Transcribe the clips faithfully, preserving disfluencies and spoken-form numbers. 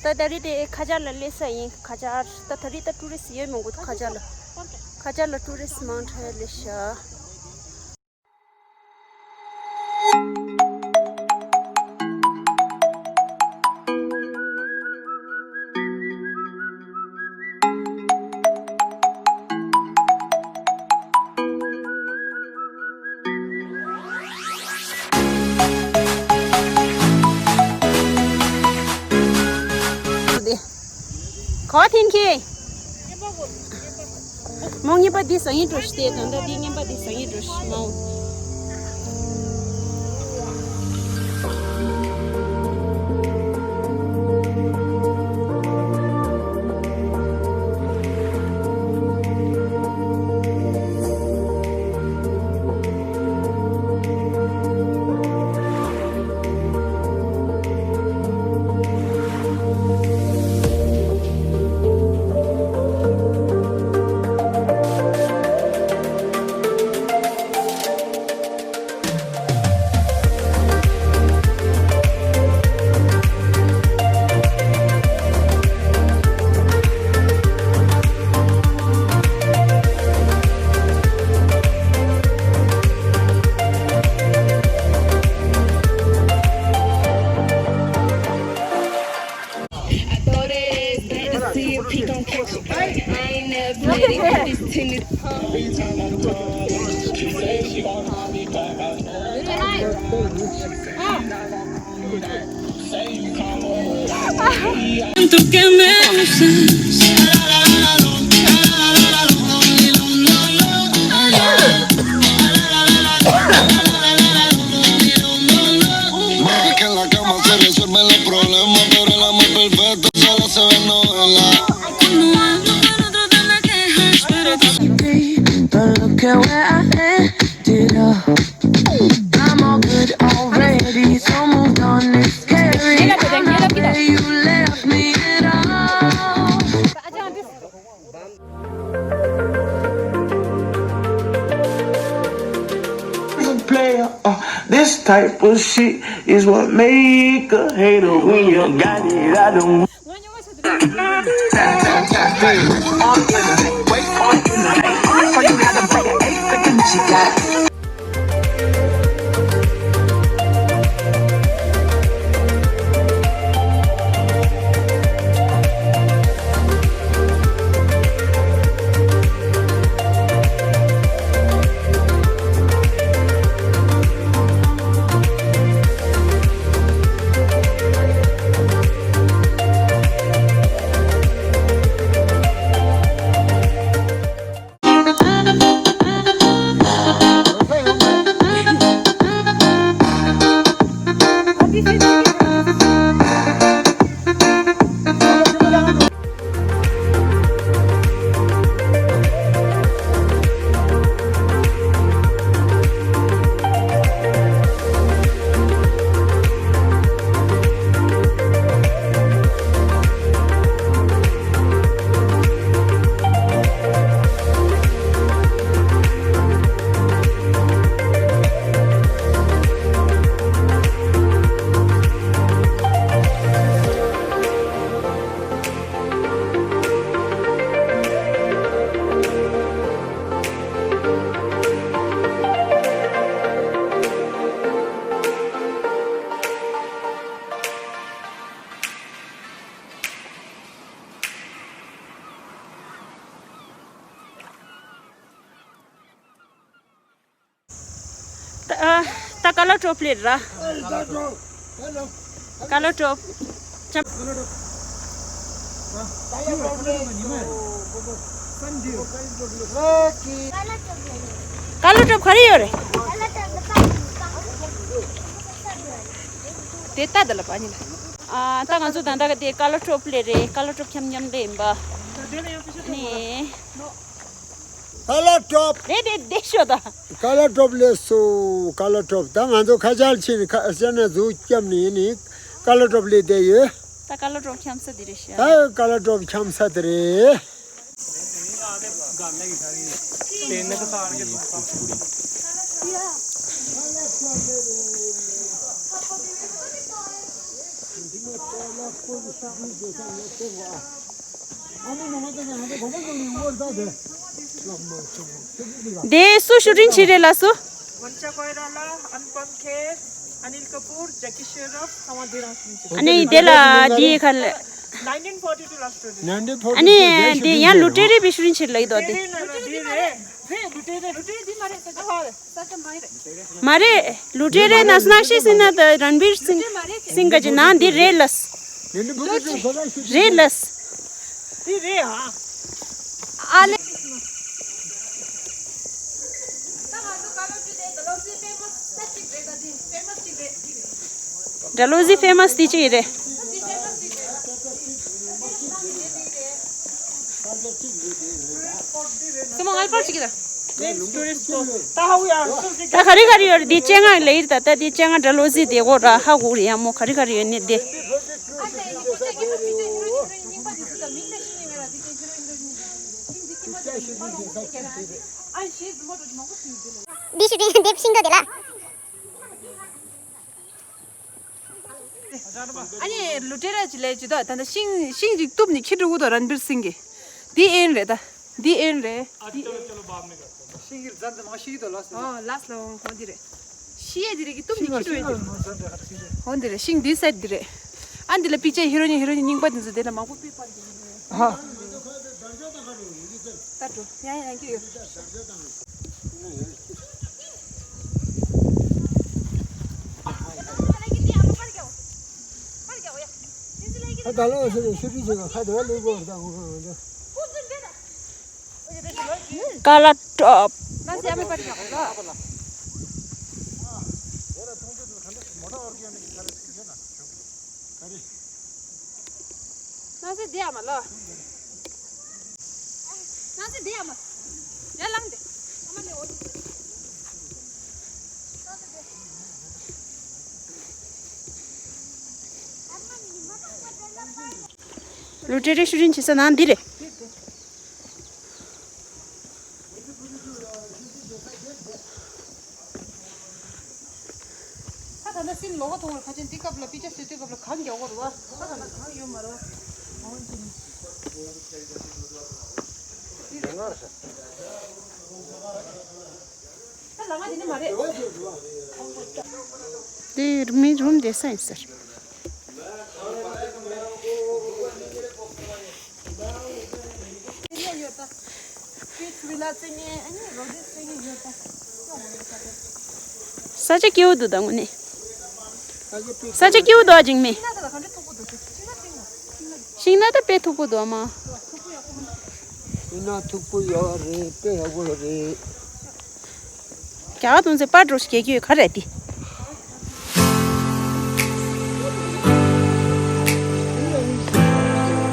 ད་ད་རེས་དེ་ཁ་ཆར་ལ་སླེབས་ས་ཡིན། ཁ་ཆར་ད་ད་རེས་ད་ཊུ་རི་སི་ཡོད་མང་པོ་འདུག་ཁ་ཆར་ལ། ཁ་ཆར་ལ་ཊུ་རི་སི་མང་དྲགས་སླེབས་ཤག་ག་ཐེན་ཁེ། མོ་ངན་པ་འདི་ཟ་ཡིན་འགྲོ་ཤི་སྟེ། ད་ལྟ་འདི་ངན་པ་འདི་ཟ་ཡིན་འགྲོ་ཤི་མའོ། I thought it is better to see if he gon' catch it. I ain't never played it. This tennis. Tú que me usas. Más que en la cama se resuelven los problemas, pero el amor perfecto solo se ve en novela. Cuando hablo con otro te me quejas, pero tú... Todo lo que voy a add it up. I'm all good already, so moved on, it's scary. I'm not where you left me at all. Player, uh, this type of shit is what make a hater when you got it. I don't ད་ཨ། ད་ཀ་ལོ་ཀྲོབ་ལེ་ར། ཀ་ལོ་ཀྲོབ། ཅམ། ཀ་ལོ་ཀྲོབ་ག་རེ་ཡོད་རེད། དེ་ལྟ་དེ་ལ་པ་ཉིན། ཨ། ད་ང་ཚོ་ད་ལྟ་ག་དེ་ཀ་ལོ་ཀྲོབ་ལེ་རེད། ཀ་ལོ་ཀྲོབ་འཁྱམ་འཁྱམ་ལེ་ཡིན་པ། ནི། ཀ་ལོ་ཀྲོབ། རེད་རེད། བསྡད་ཤོག་ད། ཀ་ལོ་ཀྲོབ་ལེ་སོ། ཀ་ལོ་ཀྲོབ། ད་ང་ཚོ་ཁ་ཆར་ཕྱིན་ནས་ཁ་ཤ་ན་གཟུགས་བསྐྱབས་ནས་ནི་ཀ་ལོ་ཀྲོབ་ལེ་བསྡད་ཡོད། ད་ཀ་ལོ་ཀྲོབ་འཁྱམ་ས་དེ་རེད་ཤག་ད་ཀ་ལོ་ཀྲོབ་འཁྱམ་ས་དེ་རེད། དེ་སུ་ཤུ་ཊིང་བྱེད་རེད་ལ་སུ། Vancha Koirala, Anupam Kher, Anil Kapoor, Jackie Shroff, Sawadhi Raj. ཨ་ནི་དེ་ལ་དེའི་ཁ་ལ། nineteen forty-two love story. ཨ་ནི་དེ་ཡང་ལུ་ཊེ་རེ་པི་ཤུ་ཊིང་བྱེད་ལ་ཡི་དོ་དེ། མ་རེད། ལུ་ཊེ་རེ་ན་སྣག་ཤི་སིན་ན་ད་རན་བིར་སིང་སིང་ག་ཅི་ན་འདི་རེད་ལས། རེད་ལས། འདི་རེད་ཨ། ཨ་ལེ། ཌལ་ཧོ་ཟི་ཕེ་མ་སི་དེ་གཅིག་རེད། སེམས་མ་ངལ་པར་ཅིག་གི་ད། ད་ག་རེ་ག་རེ་ཡོད་རེད། འདི་སྤྱན་སྔ་ལེ་ཡིར་ད། ད་འདི་སྤྱན་སྔ་ཌལ་ཧོ་ཟི་དེ་གོ་ར་ཧ་གོ་རེད་ཡ་མོ། ག་རེ་ག་རེ་ཡོད་ནི་དེ། འདི་ཤུ་ཊིང་འདེབས་ཤིང་འགྲོ་དེ་ལ། ཨ་ནི་ལུ་ཊེ་ར་ཅི་ལས་ཅི་ད་ད་ད་ཤིང་ཤིང་ཅིག་གཏུབ་ནས་ཁྱེར་འགྲོ་གི་འདུག་རན་བིར་སིང་གིས། འདི་ཨེན་རེད་ད། འདི་ཨེན་རེད། ཤིང་གི་རྫ་འདི་མ་ཤི་གི་འདུག་ལ་སོང་། ཨོ་ལ་སོང་། ཧོ་འདི་རེད། ཤི་ཡས་འདི་རེད་གི་གཏུབ་ནས་ཁྱེར་འགྲོ་ཡས་འདི་རེད། ཧོ་འདི་རེད། ཤིང་འདི་སད་འདི་རེད། ཨ་འདི་ལ་པི་ཅ་ཧི་རོ་ཉི་ཧི་རོ་ཉི་རྙིང་པ་འདི་ཚོ་དེ་ལ་མང་པོ་པི་པར་འདི་རེད། ཧ། ད་འགྲོ་ཡང་ཡང་གི་ཡོད། ད་ལོ་ཟེར་ནས་ཤུ་ཏི་བྱེད་པ་ཁ་དེ་བ་ལེགས་པོ་རེད། ད་ངོ་ཁ་ངོ་ཚ། ཀ་ལ་ཀྲོབ། སྣང་ཚེ་འདི་ཡ་མ་ལོ། སྣང་ཚེ་འདི་ཡ་མ། ཡ་ལངས་ཏེ། ཨ་མ་ལེ་འོ། ལུ་ཊེ་རེ་ཤུ་ཊིང་བྱེད་ས་ནང་འདི་རེད། ད་ད་ལྟ་སིན་ལོག་ག་ཐོག་ལ་ཁ་ཆེན་འདི་སྐབས་ལ་པི་ཅ་བཟོས་དུས་སྐབས་ལ་གང་རྒྱག་གོ་རུ་བ། ད་ད་ལ་གང་ཡོད་མ་རུ་བ། ད་ལ་ང་འདི་ནི་མ་རེད། དེ་རུམ་མི་རུམ་བསྡད་ས་ཡིན་ཟེར། ས་ཆ་སྐྱིད་པོ་འདུག་ད་དངོས་གནས། ས་ཆ་སྐྱིད་པོ་འདུག་ཨ། འཇིགས་མེད། ཤིང་ནགས་ད་དཔེ་མཐུག་པོ་འདུག་ཨ་མ། ཤིང་ནགས་མཐུག་པོ་ཡོད་རེད། དཔེ་ཡག་པོ་རེད། རྒྱ་གར་དུང་ཚེ་པར་འགྲོ་ཞིག་རྒྱག་གི་ཡོད་ག་རེད་དེ།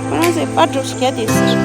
ཁོ་རང་ཚེ་པར་འགྲོ་ཞིག་རྒྱག་དེ་ཟེར།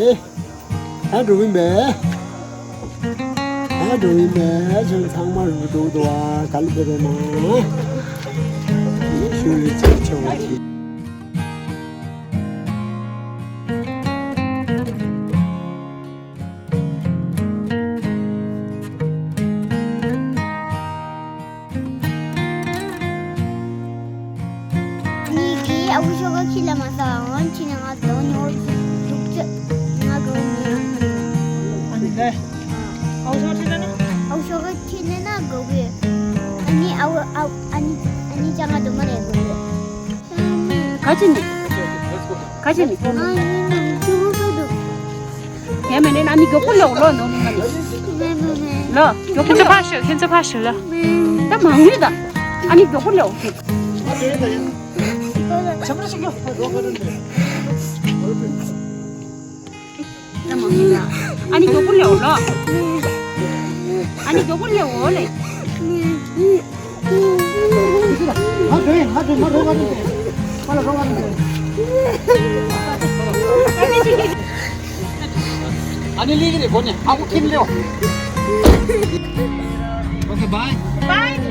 ཨེ། ད་འགྲོ་གི་མེད། ད་འགྲོ་གི་མེད། ཁྱོད་ཚང་མ་རུ་འགྲོ་འདུག་ཨ། ག་ལ་བསྡད་པས་ན། ཤུལ་ལས་ཆེ་ཆེ་བ་ཆེ། ནི་གི་ཨ་བུ་ཤོ་ག་ཁྱི་ལ་མ་ས་འོན་ཁྱི་ནང་ང་དོ་ནོར་དུག་ཅེ་ང་གོ་ནི་ཨ་ནི་ལེ། ཨ་བུ་ཤོ་ག་ཁྱི་ལ་ན། ཨ་བུ་ཤོ་ག་ཁྱི་ལ་ན་གོ་གི། ཨ་ནི་ཨ་བུ་ཨ་ཨ་ནི་ཨ་ནི་ཅང་ང་དོ་མ་ལེ་གོ་གི། ག་ཅི་ནི། ག་ཅི་ནི། ཨ་ནི་ནང་ཆུ་བུ་ག་དུ། དེ་མིན་ན་ནི་མགྱོགས་པོ་ལོག་ལོ་ནོ་མི་མ་ནི། ལོ་མགྱོགས་པོ་ཁྱེད་ཚོ་ཕར་ཞོག་ཁྱེད་ཚོ་ཕར་ཞོག་ལ། ད་མང་ཡོད་ད། ཨ་ནི་མགྱོགས་པོ་ལོག་ད་མང་ཡོད་ད། ཨ་ནི་མགྱོགས་པོ་ལོག་ལོ། ཨ་ནི་མགྱོགས་པོ་ལོག་ལེ། ཨ་ནི་ལི་གི་རེ་གོ་ནས་ཨ་ཁུ་ཁིམ་ལེའོ། Okay, bye. Bye.